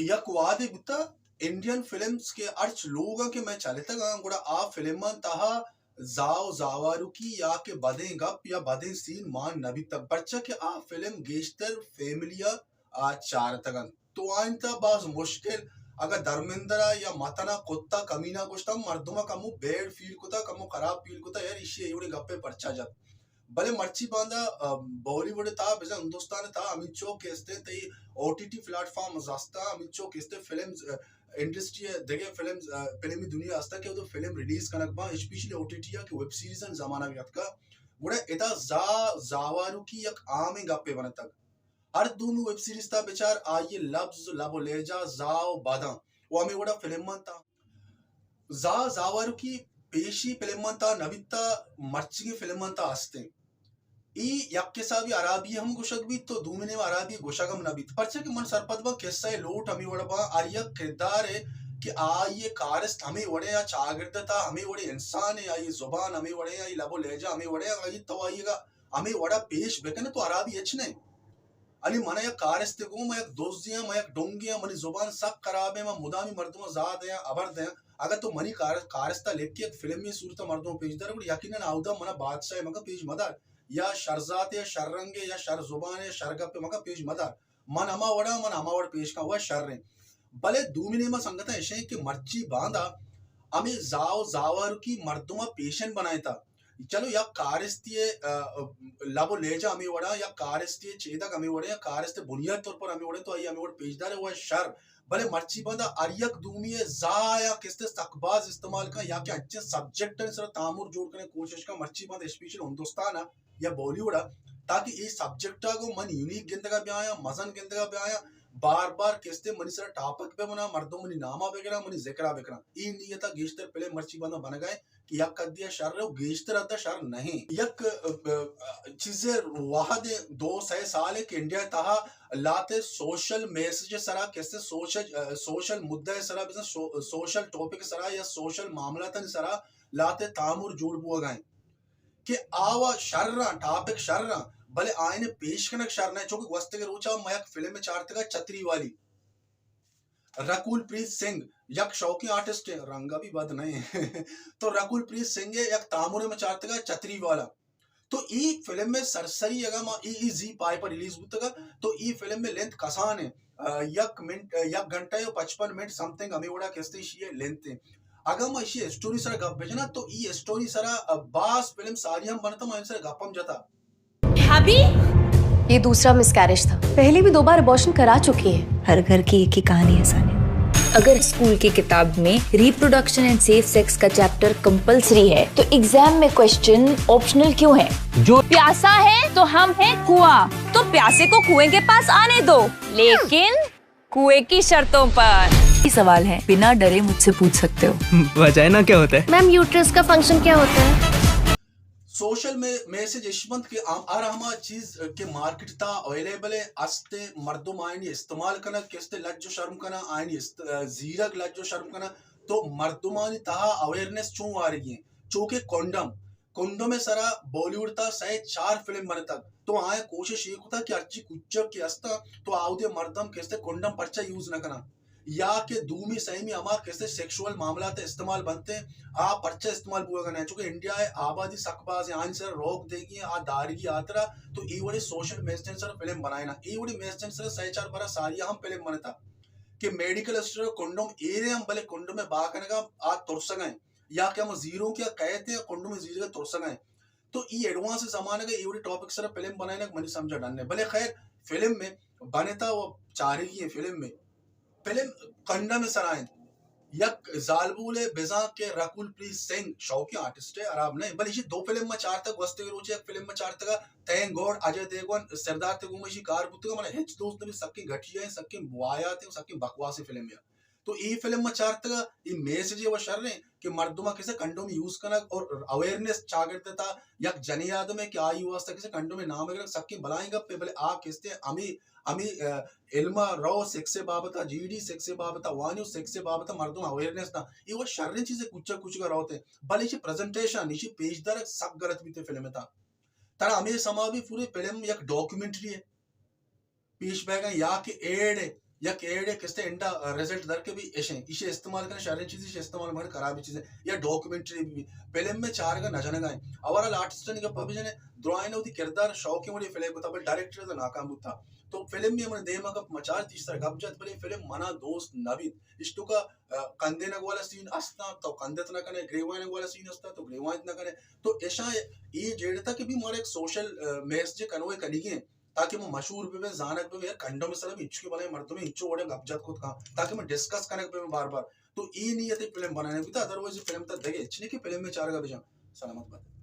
یک وہدے بوتا، انڈین فلمز کہ ہرچ لوگاں کہ مئے چلتگاں، گڑا آ فلماں تہا زاہ و زاواروکی یا کہ بدیں گپ یا بدیں سین مان نہ بیتگ، پرچا کہ آ فلم گیشتر فیملی ء آ چارتگ انت۔ تو آئین تہا باز مشکل، اگاں درمندرا یا متنا کتا کمینہ گوشتہ، مردماں کمو بیڈ فیل کتا، کمو خراب فیل کتا، یار ایشی ء اے وڑیں گپے پرچا جت۔ بلے مرچی باندا، ا، بالی ووڈ ء تہا بزاں ہندوستان ء تہا ہمینچو کہ استیں تئی او ٹی ٹی پلیٹ فارمز ہستاں، ہمینچو کہ استیں فلمز، ا، انڈسٹری ء دگہ فلمز، ا، فلمی دنیا ہستاں کہ ادو فلم ریلیز کنگ باں، اسپیشلی او ٹی ٹی ء کہ ویب سیریز ء زمانگ اتکا، گڑا ادا زا-، زاواروکی یک عامیں گپے بنتگ۔ ہر دومی ویب سیریز تہا بچار، آئی ء لبز، لب و لہجہ زاہ و بداں و ہمے وڑا فلماں تہا زاہ زاواروکی پیشی فلماں تہا نہ بیتا، مرچیگیں فلماں تہا ہستیں۔ ای یک حسابی عرابی ہم گوشگ بیت تو دومی نیمہ عرابی گوشگ ہم نہ بیت، پرچا کہ من سرپد باں قصہ ء لوٹ ہمے وڑ باں، ہر یک کردار ء کہ آئی ء کارست ہمے وڑیں، آ چاگرد ء تہا ہمے وڑیں انسان ء، آئی ء زبان ہمے وڑیں، آئی لب و لہجہ ہمے وڑیں، آئی تو آئی ء ہمے وڑا پیش بکن تو عرابی ہچ نہ انت۔ علی، من یک کارستے گوں، من یک دزے آں، من یک ڈونگے آں، منی زبان سک خراب ایں، من مدامی مردماں زاہ دیاں، ہبر دیاں۔ اگاں تو منی کار-، کارستا لکھ یک فلمی صورتا مردماں پیش دار، گڑا یقیناً اودا منا بادشاہ مگا پیش مدار، یا شر ذاتے یا شر رنگے یا شر زبانے یا شر گپے مگا پیش مدار۔ من ہما وڑا، من ہما وڑ پیش کن، وہ شر ایں۔ بلے دومی نیما سنگتاں اشیں کہ مرچی باندا ہمے زاہ و زاواروکی مردماں پیشن بنائینتا۔ چلو یک کارستی ء، ا، لب و لہجہ ہمے وڑا، یک کارستی ء چیدگ ہمے وڑے، یا کارست بنیاد طور پر ہمے وڑے، تو آئی ہمے وڑ پیش دارے، وہ شر۔ بلے مرچی باندا ہر یک دومی ء زاہ یا کستے سک باز استعمال کن، یا کہ انچیں سبجیکٹ ء سر تامر جوڑ کرنے کوشش کن، مرچی باندا اسپیشل ہندوستان ء یا بالی ووڈ ء، تاکہ اے سبجیکٹ ء گوں من یونیک گندگا بیایاں، مزن گندگا بیایاں، بار بار کستے منی سر ٹاپک بہ بنا، مردم منی ناما بگرا، منی ذکرا بکناں۔ اے نیت ء گیشتر پلے مرچی باندا بنگا ایں۔ کہ یک حدے ء شر ء و گیشتر حد ء شر نہ انت۔ یک، ا، ا، چیزے وہد ء دو سئے سال ء کہ انڈیا ء تہا لہتے سوشل میسج ء سرا، کسے سوشل، ا، سوشل مدعا ء سرا، بزاں سو-، سوشل ٹاپک ء سرا یا سوشل معاملاتانی سرا لہتے تامر جوڑ بوہگا انت کہ آ و شر آں، ٹاپک شر آں، بلے آئین ء پیش کنگ شر نہ انت۔ چونکہ گوستگیں روچا ما یک فلم ء چارتگا چتری والی، رکول پریت سنگھ یک شوقیں آرٹسٹ ایں، رنگ ء بھی بد نہ ایں۔ تو رکول پریت سنگھ ء یک تامرے ما چارتگا چتری والا۔ تو ای فلم ء سرسری اگاں ما ای، ای زی پائے پر ریلیز بوتگا، تو ای فلم ء لینتھ کسان ایں، ا، یک منٹ، ا، یک گھنٹہ ء پچپن منٹ سم تھنگ ہمے وڑا کستے ایشی ء لینتھ ایں۔ اگاں ما ایشی ء اسٹوری سرا گپ بجناں تو ای اسٹوری سرا، ا، باز فلم ساری ہم بنتا، ما ان سرا گپ ہم جتا۔ بھابھی! ये दूसरा मिसकैरेज था। पहले भी दो बार अबॉर्शन करा चुकी हैं। हर घर की एक ही कहानी है, सानिया। अगर स्कूल की किताब में reproduction and safe sex का चैप्टर कंपलसरी है, तो एग्जाम में क्वेश्चन ऑप्शनल क्यों है? जो प्यासा है तो हम हैं कुआं, तो प्यासे को कुएं के पास आने दो, लेकिन कुएं की शर्तों पर। ये सवाल है, बिना डरे मुझसे पूछ सकते हो। वजाइना क्या होता है? मैम, यूट्रस का फंक्शन क्या होता है? سوشل می-، میسج اش بنت کہ ہم-، ہر ہما چیز کہ مارکیٹ تا اویلیبل ہے، است، مردم آئینی استعمال کنگ کہ است، لج و شرم کنگ، آئینی است-، زیرگ لج و شرم کنگ، تو مردمانی تہا اویئرنس چون وارگی ہیں؟ چونکہ کنڈم، کنڈم سرا بالی ووڈ تا سئے چار فلم بنتگ، تو آئیں کوشش یہ کتا کہ ہرچی کچک کہ استاں تو آودے مردم کہ است کنڈم پرچہ یوز نہ کناں۔ یا کہ دومی سیمی ہما کسے سیکشوئل معاملات استعمال بنت انت، آ پرچہ استعمال بوگا نہ انت؟ چونکہ انڈیا ء آبادی سک باز انت، آنی سر روک دیگی انت، آ دارگی ہاترا تو اے وڑیں سوشل میسجن سر فلم بنائینا۔ اے وڑیں میسجن سر سئے چار برا ساری ہم فلم بنتا کہ میڈیکل اسٹور کنڈوم ایرے ہم بلے کنڈوم با کنگا آ ترسگا انت، یا کہ ہم زیروں کیا کہتے ہیں کنڈوم زیرگا ترسگا انت۔ تو ای ایڈوانس زمانگ ء اے وڑیں ٹاپک سرا فلم بنائینگ منی سمجھا ڈن ء۔ بلے خیر، فلم میں بنتا و چارگی ہیں فلم میں۔ فلم کنڈم ء سرا انت۔ یک زالبولے بزاں کہ رکول پریت سنگھ شوقیں آرٹسٹ ہے، حراب نہ، بلے ایشی دو فلم ما چارتگ، گوستگیں روچے یک فلم ما چارتگا، تھینک گاڈ اجے دیوگن سردار تے گوما ایشی کار بوتگا، من ہچ دوست نبی، سکیں گھٹیا ہیں، سکیں واہیات ہیں، سکیں بکواسی فلم یا۔ تو اے فلم ما چارتگا، اے میسج و شر ہیں کہ مردماں کسے کنڈوم یوز کنگ اور اویئرنس چاگرد تا یک جنی آدم ہے کہ آئی واسطہ کسے کنڈوم نام گرگ سکیں بلائیں گپ ہے، بلے آ کستے ہمیں، ہمیں، ا، علم ء رو سیکس ء بابت ء، جی ڈی سیکس ء بابت ء، وانیو سیکس ء بابت ء مردم اویئرنس داں۔ اے وت شریں چیزے کچک کچک ء روت انت، بلے ایشی پریزنٹیشن، ایشی پیش دارگ سک غلط بیت فلم ء تہا۔ ترا ہمے سما بی پوری فلم یک ڈاکومنٹری ہے پیش بیگ ء یا کہ ایڈ ہے یک ایڈے کستے انڈا رزلٹ در کے بھی ایشیں، ایشے استعمال کریں شریں چیزیں، ایشے استعمال مگر خرابیں چیزیں، یا ڈاکومنٹری بھی، فلم میں چارگا نہ جنگا ہیں۔ اوورال آرٹسٹ نے گپا بھی جنے، درائیں وتی کردار شوقیں وڑی فلم کو تبل ڈائریکٹر تو ناکام بوتا۔ تو فلم میں ہمیں دیما گپ مچار تیس سر گپ جت، بلے فلم منا دوست نہ بیت۔ اشتو کا کندینگ والا سین استا، تو کندت نہ کنے، گریوائنگ والا سین استا، تو گریوائنت نہ کنے۔ تو ایشاں اے جیڑتا کہ بھی مارا ایک سوشل میسج کنوے کنگی ہیں، تاکہ من مشہور بہ بیں، زانگ بہ بیں، یار کنڈم سلم انچو کہ بلائیں مردم انچو وڑے گپ جت کت کاں، تاکہ من ڈسکس کنگ بہ بیں بار بار۔ تو اے نیت فلم بنانے بیتا، ادروائز فلم تا دگے اچنے کہ فلم میں چارگا بجاں۔ سلامت بات۔